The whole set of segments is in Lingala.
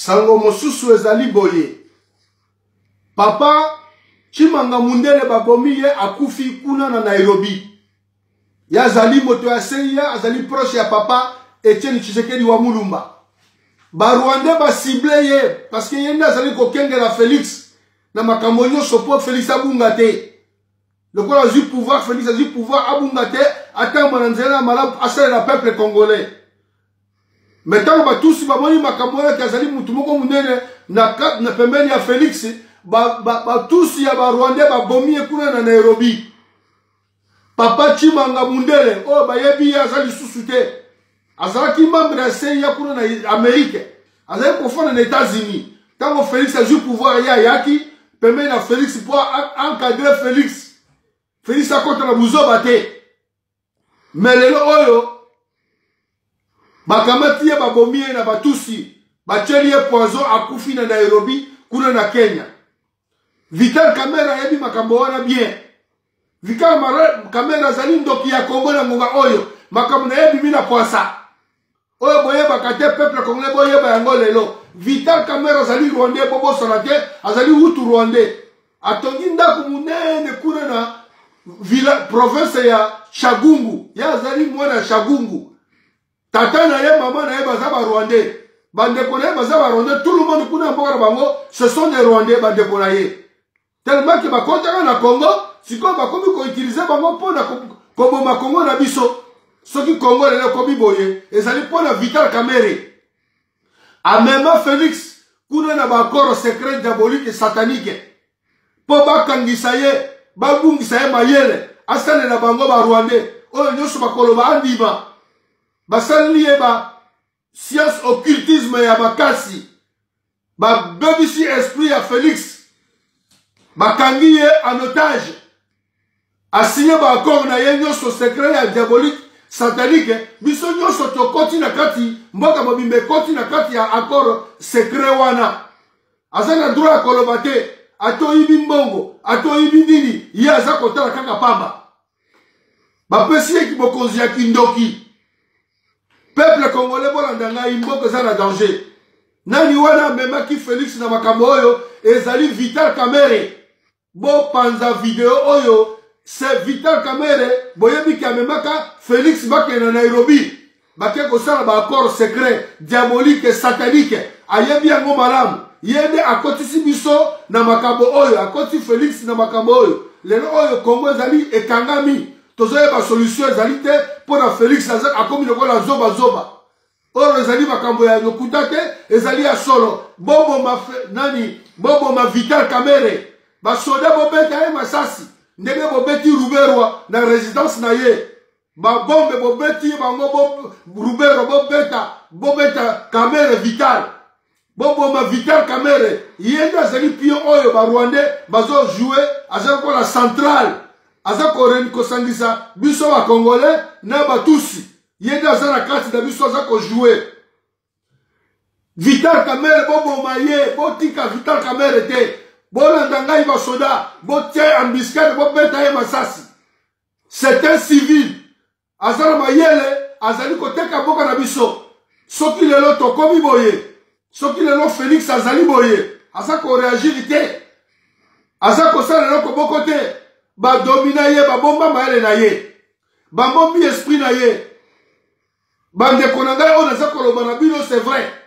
Sango mosusu ezali boye, Papa Tshimanga mundele babomi ye akufi kuna na Nairobi. Ye azali moto ya CIA, azali proche ya papa Etienne Tshisekedi wa Mulumba. Ba Rwandais ba cible ye parce que ye nde azali kokengela Felix na makambo nyonso mpo Felix abunga te. Lokola azwi pouvoir, Felix azwi pouvoir abunga te, atamba na nzela ya malamu, asalela peuple congolais. Me ntango batusi bamoni makambo wana ke azali motu moko monene na, na pembeni ya Felix, batusi ba, ba ya barwandais babomi ye kuna na Nairobi. Papa Tshimanga mundele oyo bayebi ye aza lisusu te, azalaki membre ya CIA kuna na Amerike, azali kofanda na Etats-Unis. Ntango Felix azwi pouvoir, ye ayaki pembeni na Felix mpo encadre Felix. Felix akota na buzoba te. Me lelo oyo bakamati ye, babomi ye na batusi, batieli ye poison, akufi na Nairobi kuna na Kenya. Vital Kamerhe ayebi makambo wana bien. Vital Kamerhe azali ndoki ya Congo na ngonga oyo. Makambo na ye ebimi na pwasa. Oyo boyebaka te, peuple congolais boyeba yango lelo. Vital Kamerhe azali rwandais, bobosana te, azali hutu rwandais. Atongi ndako monene kuna na villa, province ya Chagungu. Ye azali mwana ya Chagungu. Tata na ye, mama na ye baza ba rwandais. Bandeko na ye baza ba rwandais. Tout le monde kuna mboka na bango, ce sont des rwandais bandeko na ye. Tellement que bakotaka na Congo, sikoyo bakomi koutilize bango mpo na koboma Congo na biso. Soki Congo lelo ekomi boye, ezali mpo na Vital Kamerhe. Amema Felix kuna na ba accord secret diabolique et satanique mpo bakangisa ye, babungisa ye mayele, asalela bango ba rwandais oyo nyonso bakoloba andima. Basaleli ye ba science occultisme ya makasi, babebisi esprit ya Felix, bakangi ye en otage, asinye ba accord na ye nyonso secret ya diabolique satanique. Biso nyonso tokoti na kati, mboka mobimba ekoti na kati ya accord secret wana. Aza na droit ya koloba te, ata oyibi mbongo, ata oyibi nini, ye aza kotala kaka pamba. Bapesi ye bokonzi ya kindoki. Peuple congolais bolanda ngai, mboka eza na danger. Nani wana amemaki Felix na makambo oyo? Ezali Vital Kamerhe. Bopanza video oyo, c'est Vital Kamerhe. Boyebi ke amemaka Felix bakende na Nairobi, bake kosala ba accord secret diabolique satanique. Ayebi yango malamu. Ye nde akotisi biso na makambo oyo, akotisi Felix na makambo oyo. Lelo oyo Congo ezali ekangami, tozoyeba solution ezali te mpo na Felix akomi lokola zoba zoba. Oyo ezali makambo ya lokuta te, ezali ya solo. Boboma nani? Boboma Vital Kamerhe. Basoda bobeta ye masasi ndenge bobeti Ruberwa na residence na ye. Babombe bobeti bango bo, Ruberwa bobeta, bobeta Kamerhe Vital. Boboma Vital Kamerhe. Ye nde azali pion oyo ba Rwandais bazo jouer, aza lokola centrale. Aza kosangisa biso ba Congolais na Batusi. Ye nde aza na kati na biso, aza kojouer. Vital Kamerhe boboma ye, botika Vital Kamerhe te. Bolanda ngai basoda, botia embuscade, bobeta ye masasi. C'est un civil. Aza na mayele, azali koteka mboka na biso. Soki lelo tokomi boye, soki lelo Felix azali boye, aza koreagir te, aza kosala eloko moko te. Badomina ye, babomba mayele na ye, babombi esprit na ye. Bandeko na ngai oyo naza koloba na bino, c'est vrai.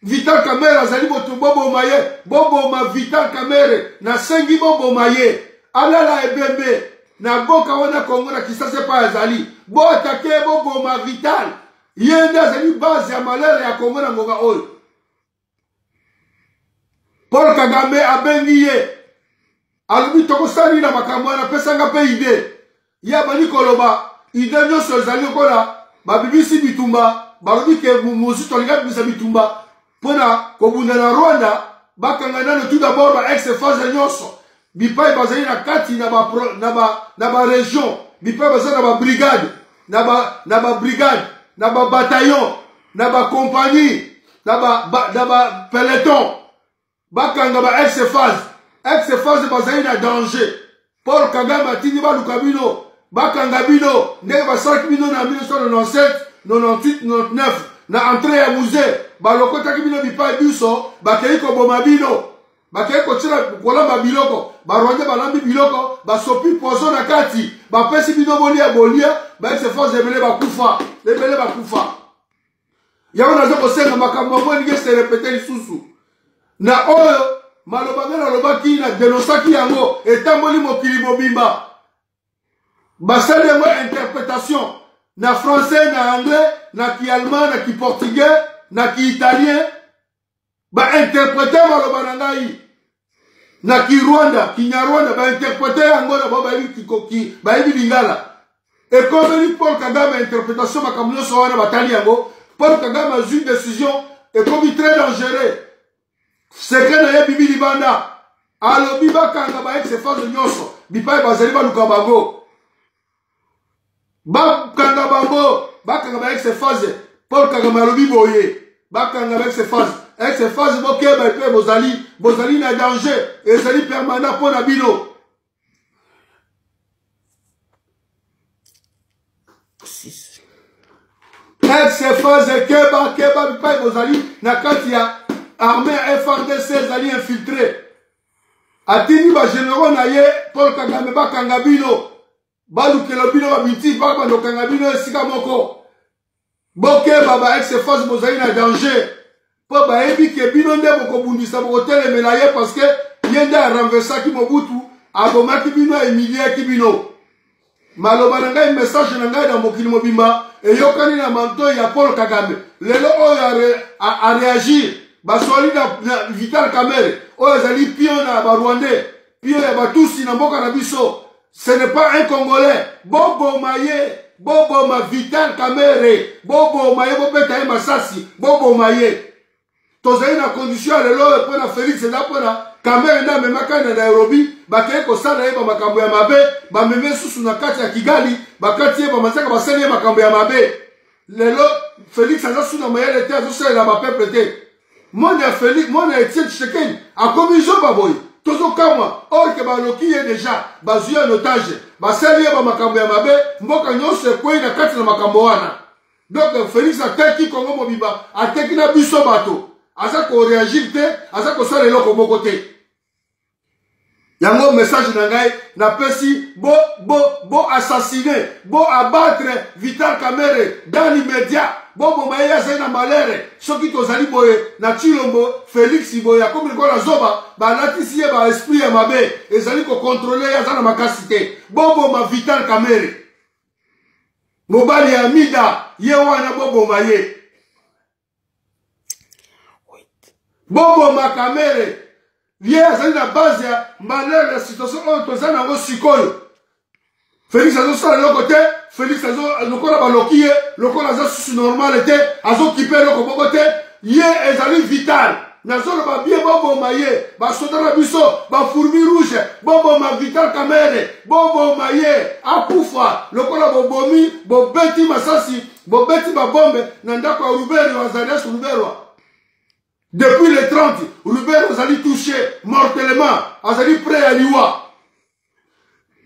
Vital Kamerhe azali moto, boboma ye, boboma Vital Kamerhe, nasengi boboma ye, alala ebembe na boka wana Congo na Kinshasa epai azali, boatake boboma Vital, ye nde azali base ya malheur ya Congo na ngonga oyo. Paul Kagame abengi ye, alobi tokosala nini na makambo wana, pesanga mpe idee. Ye abandi koloba idee nyonso ezali lokola babimisi bitumba, balobi ke mosusu alingi abimisa bitumba mpona kobunda na Rwanda, bakanga nano tout d'abord ba ex phase nyonso bipai bazali na kati na ba na ba na ba region, bipai baza na ba brigade, na ba na ba brigade, na ba bataillon, na ba compagnie, na ba, ba na ba peloton, bakanga ba ex phase. Ex phase bazali na danger. Paul Kagame atindi baluka bino, bakanga bino ndenge basalaki bino na 1997, 98, 99 na entrée ya musée. Balokotaki bino bipai biso, bakei koboma bino, bakei kotyela kolamba biloko. Barwandais balambi biloko, basopi poison na kati, bapesi bino bolia bolia. Ba ex-FAZ ebele bakufa, ebele bakufa. Yango naza kosenga makambo yango elingi ese répéter lisusu. Na oyo maloba ngai nalobaki, na denosaki yango, etamboli mokili mobimba. Basali yango interprétation na français, na anglais, na ki-allemand, na ki-portugais, na ki-italien. Bainterprete maloba na ngai na kirwanda, kinyarwanda, bainterprete yango na bao bayebi, bayebi lingala. Ekomeli Paul Kagame interprétation, makambo nyonso wana batali yango. Paul Kagame azwi décision, ekomi très dangereux. Secret na ye bibi libanda. Alobi bakanga ba ex-FAZ nyonso bipai bazali, baluka bango, bakanga bango, bakanga ba ex-FAZ. Paul Kagame alobi boye, bakanga ba ex-FAZ. Ex-FAZ, bokeba epe bozali, bozali na danger, ezali permanent mpo na bino. Ex-FAZ, keba, keba bipai bozali na kati ya armée ya FARDC, ezali infiltré. Atindi bagénéraux na ye Paul Kagame bakanga bino, balukela bino babiti, bakanga bino esika moko. Bokeba ba ex-FAZ, bozali na danger, mpo bayebi ke bino nde bokobundisa, bokotelemela ye, parce que ye nde arenversaki Mobutu, abomaki bino, ahumiliaki bino. Maloba na ngai, message na ngai na mokili mobimba eyokani na mantoi ya Paul Kagame. Lelo oyo aréagir, baswali na Vital Kamerhe oyo azali pion na Barwandais, pion ya Batusi na mboka na biso. Ce n'est pas un Congolais. Boboma ye, boboma Vital Kamerhe, boboma ye, bobeta ye masasi, boboma ye. Tozali na condition ya lelo oyo mpo na Félix, eza mpo na Kamerhe nde amemaka na Nairobi, bakei kosala ye bamakambo ya mabe, bameme susu na kati ya Kigali, bakati ye bamanzaka, basali ye makambo ya mabe. Lelo Félix aza su na mayele te, azosalela bapeuple te. Mwana ya Félix, mwana ya Etienne Tshisekedi akomi zoba boye, tozokamwa. Or ke baloki ye deja, bazwi ye en otage, basali ye bamakambo ya mabe, mboka nyonso ekwei na kati na makambo wana. Donc Félix ateki Kongo mobimba, ateki na biso bato, aza koreagir te, aza kosala eloko moko te. Yango message na ngai napesi, bo bo bo assassiner, bo abattre Vital Kamerhe dans l'immédiat, boboma ye, azali na malere. Soki tozali boye na Tshilombo Félix boye, akomi lokola zoba, balatisi ye ba esprit ya mabe, ezali kokontrole ye, aza na makasi te. Boboma Vital Kamerhe, mobali ya Amida, ye wana, boboma ye, boboma Kamerhe. Ye azali na base ya malheur ya situation oyo toza nango sikoyo. Félix azosala eloko te. Félix lokola baloki ye, lokola aza susu normal te, azokipe eloko moko te. Ye ezali Vital. Nazoloba bien, boboma ye. Basoda na biso, bafourmi rouge, boboma Vital Kamerhe, boboma ye, akufa. Lokola bobomi, bobeti masasi, bobeti babombe na ndako ya Ruberwa, Azarias Ruberwa. Depuis le 30, Ruberwa azali touché mortellement, azali prêt ya liwa.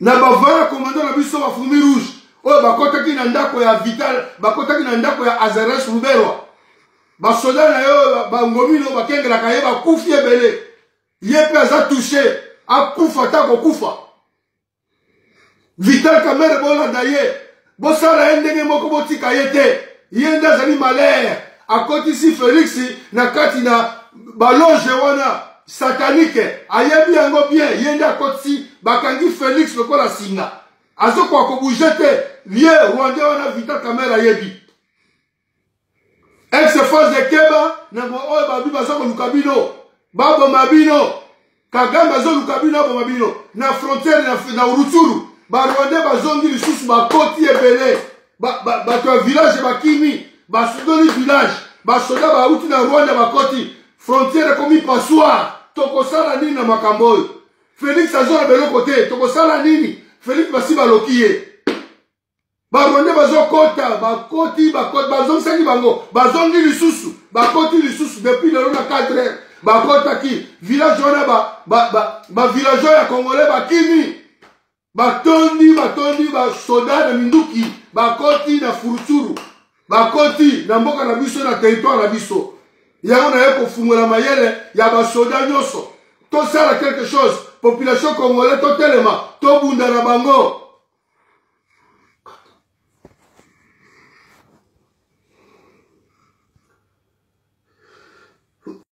Na bavaya commando na biso bafourmi rouge oyo bakotaki na ndako ya Vital, bakotaki na ndako ya Azarias Ruberwa, basoda na ye oyo bangomino bakengelaka ye bakufi ebele. Ye mpe aza touché, akufa ata kokufa. Vital Kamerhe, bolanda ye, bosala ye ndenge moko, botika ye te. Ye nde azali malheur, akotisi Félix na kati na baloge wana satanike, ayebi yango bien. Ye nde akotisi, bakangi Félix lokola singa, azokoka kobouge te. Ye Rwandais wana Vital Kamerhe ayebi. Ex-FAZ, ekeba na oyo babi baza koluka bino, baboma bino. Kagame azoluka bino, aboma bino na frontière na Rutshuru. Barwandais bazongi lisusu, bakoti ebele, bato ya village bakimi, basudoli village, basoda bauti na Rwanda bakoti, frontière ekomi passoire. Tokosala nini na makambo oyo? Félix azoloba eloko te, tokosala nini? Félix basi baloki ye. Barwandais bazokota, bakoti, bazongisaki bango, bazongi lisusu, bakoti lisusu. Depuis lelo na 4 heures bakotaki village wana, bavillageois ya Congolais bakimi, batondi, batondi basoda na minduki, bakoti na Rutshuru, bakoti na mboka na biso, na territoire na biso. Yango naye kofungola mayele ya basoda nyonso, tosala quelque chose. Population congolais, totelema, tobunda na bango.